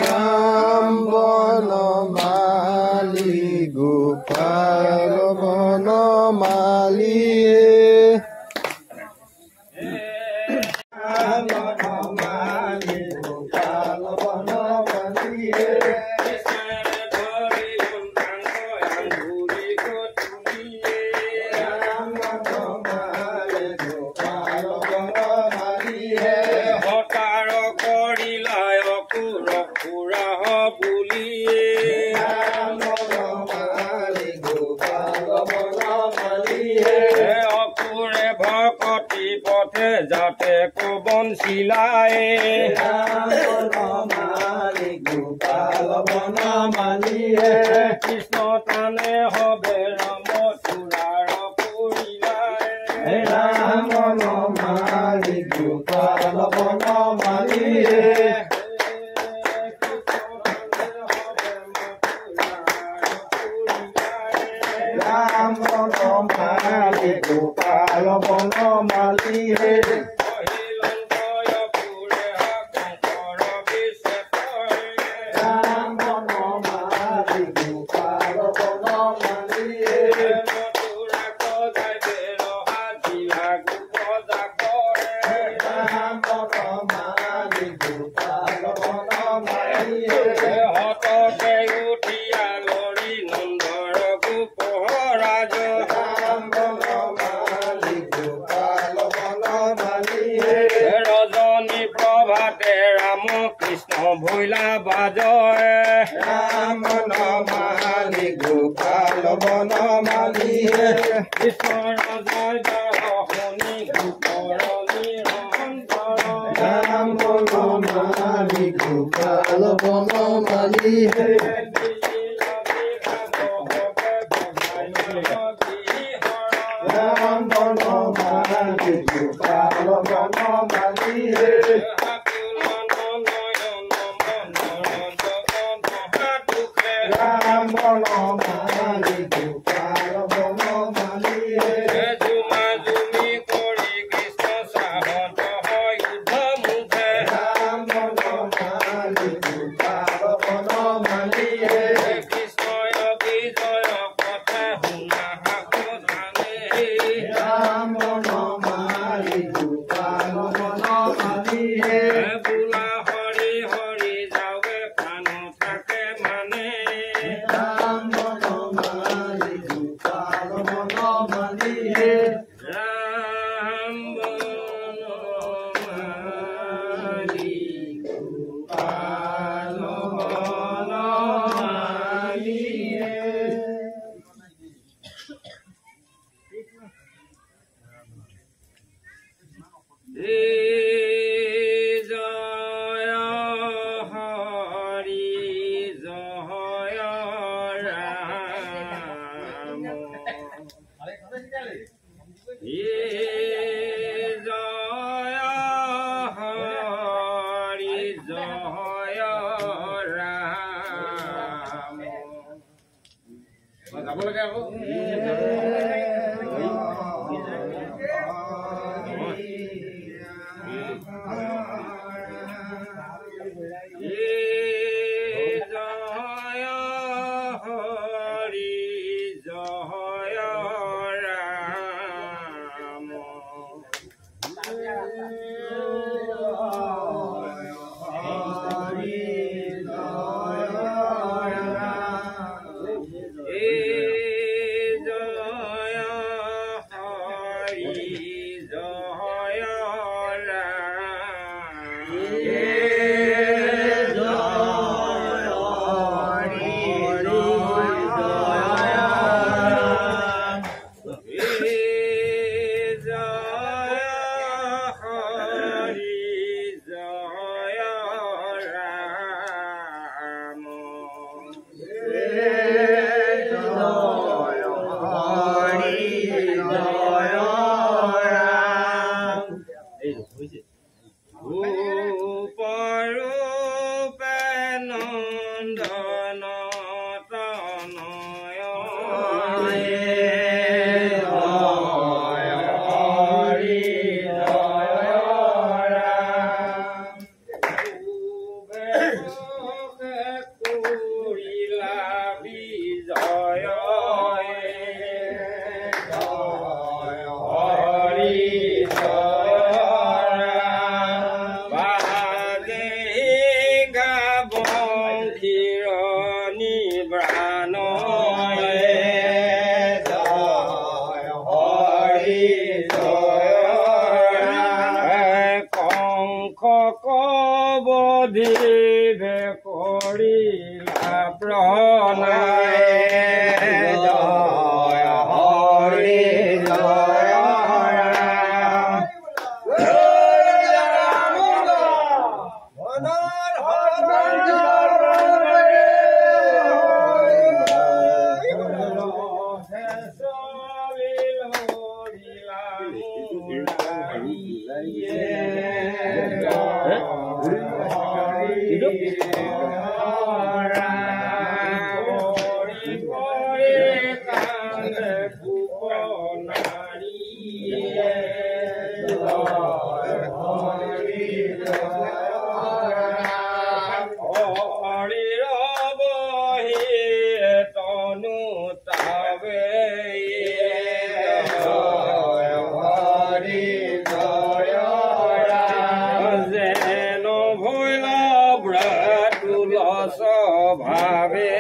Ram Banamali Gopal Banamali Ram Banamali Gopal Banamali Ram Banamali Gopal Banamali হতাৰ কৰিলায় কুৰ বুলিয়ে ৰাম বনমালী গোপাল বনমালী অকুৰে ভকতি পথে যাতে কবঞ্চিলায় ৰাম বনমালী গোপাল বনমালী কৃষ্ণ তানে হবে ৰাম চূড়াৰ কৰিলায় ৰাম বনমালী গোপাল বনমালী ৰাম বনমালী গোপাল বনমালী ৰাম বনমালী গোপাল বনমালী ৰাম বনমালী গোপাল বনমালী হতকে উঠিয়া লৰি নন্দৰ গোপৰাজ ৰাম বনমালী গোপাল বনমালী ৰজনী প্ৰভাতে ৰাম কৃষ্ণ ভৈলা বাজয় ৰাম বনমালী গোপাল বনমালী কৃষ্ণ জয় জয় শুনি গোপৰ নিৰন্তৰ ৰাম বনমালী গোপাল বনমালী ৰাম বনমালী গোপাল বনমালী ৰাম বনমালী গোপাল বনমালী জুমা জুমি কৰি কৃষ্ণ চাহত হয় উদ্ধ মুখে ৰাম বনমালী গোপাল বনমালী কৃষ্ণয় বিজয় কথা শুনা সাৱধানে ৰাম বনমালী গোপাল বনমালী বোলা হৰি হৰি যাৱে প্ৰাণ থাকে মানে ৰাম বনমালী গোপাল বনমালী ৰাম বনমালী গোপাল বনমালী জয় হৰি জয় ৰাম জয় হৰি জয় ৰাম। যাব লাগে আকৌ। জয় হৰি জয় ৰাম জয় হৰি জয় ৰাম জয় হৰি জয় ৰাম জয় হৰি জয়। হৰি জয় ৰাম। কংস কবধিবে কৰিলা প্ৰণায়। জয় হৰি জয় ৰাম। তনু তাবে। জয় হৰি জয় ৰাম। যেন ভৈল ব্ৰতুল স্বভাৱে।